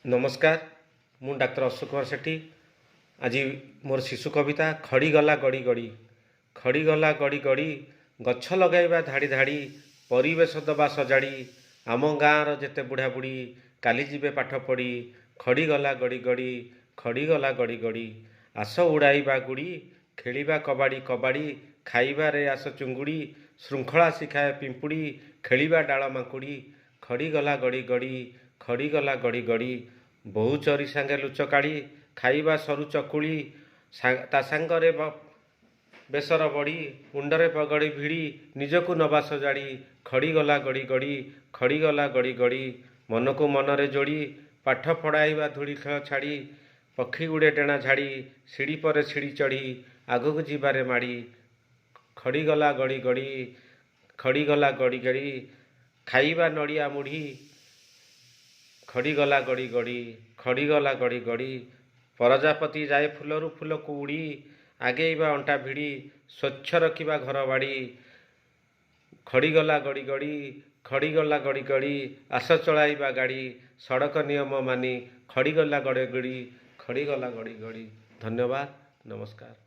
ନମସ୍କାର, ମୁଁ ଡାକ୍ତର ଅଶୋକ କୁମାର ସେଠୀ। ଆଜି ମୋର ଶିଶୁ କବିତା ଖଡ଼ି ଗଲା ଗଡ଼ି ଗଡ଼ି। ଖଡ଼ି ଗଲା ଗଡ଼ି ଗଡ଼ି, ଗଛ ଲଗାଇବା ଧାଡ଼ି ଧାଡ଼ି, ପରିବେଶ ଦବା ସଜାଡ଼ି। ଆମ ଗାଁର ଯେତେ ବୁଢ଼ା ବୁଢ଼ୀ କାଲି ଯିବେ ପାଠ ପଢ଼ି। ଖଡ଼ି ଗଲା ଗଡ଼ି ଗଡ଼ି, ଖଡ଼ି ଗଲା ଗଡ଼ି ଗଡ଼ି। ଆସ ଉଡ଼ାଇବା ଗୁଡ଼ି, ଖେଳିବା କବାଡ଼ି କବାଡ଼ି, ଖାଇବାରେ ଆସ ଚୁଙ୍ଗୁଡ଼ି, ଶୃଙ୍ଖଳା ଶିଖାଏ ପିମ୍ପୁଡ଼ି, ଖେଳିବା ଡାଳ ମାଙ୍କୁଡ଼ି। ଖଡ଼ି ଗଲା ଗଡ଼ି ଗଡ଼ି, ଖଡ଼ି ଗଲା ଗଡ଼ି ଗଡ଼ି। ବୋହୂ ଚୋରି ସାଙ୍ଗେ ଲୁଚକାଳି, ଖାଇବା ସରୁ ଚକୁଳି, ତା ସାଙ୍ଗରେ ବେସର ବଡ଼ି, ମୁଣ୍ଡରେ ପଗଡ଼ି ଭିଡ଼ି ନିଜକୁ ନବା ସଜାଡ଼ି। ଖଡ଼ି ଗଲା ଗଡ଼ି ଗଡ଼ି, ଖଡ଼ି ଗଲା ଗଡ଼ି ଗଡ଼ି। ମନକୁ ମନରେ ଯୋଡ଼ି ପାଠ ପଢ଼ାଇବା ଧୂଳି ଖେଳ ଛାଡ଼ି, ପକ୍ଷୀ ଉଡ଼େ ଡେଣା ଝାଡ଼ି, ସିଡ଼ି ପରେ ସିଡ଼ି ଚଢ଼ି ଆଗକୁ ଯିବାରେ ମାଡ଼ି। ଖଡ଼ି ଗଲା ଗଡ଼ି ଗଡ଼ି, ଖଡ଼ି ଗଲା ଗଡ଼ି ଗଡ଼ି। ଖାଇବା ନଡ଼ିଆ ମୁଢ଼ି। ଖଡ଼ି ଗଲା ଗଡ଼ି ଗଡ଼ି, ଖଡ଼ି ଗଲା ଗଡ଼ି ଗଡ଼ି। ପ୍ରଜାପତି ଯାଏ ଫୁଲରୁ ଫୁଲକୁ ଉଡ଼ି, ଆଗେଇବା ଅଣ୍ଟା ଭିଡ଼ି, ସ୍ୱଚ୍ଛ ରଖିବା ଘର ବାଡ଼ି। ଖଡ଼ି ଗଲା ଗଡ଼ି ଗଡ଼ି, ଖଡ଼ି ଗଲା ଗଡ଼ି ଗଡ଼ି। ଆସ ଚଳାଇବା ଗାଡ଼ି ସଡ଼କ ନିୟମ ମାନି। ଖଡ଼ି ଗଲା ଗଡ଼ି ଗଡ଼ି, ଖଡ଼ି ଗଲା ଗଡ଼ି ଗଡ଼ି। ଧନ୍ୟବାଦ, ନମସ୍କାର।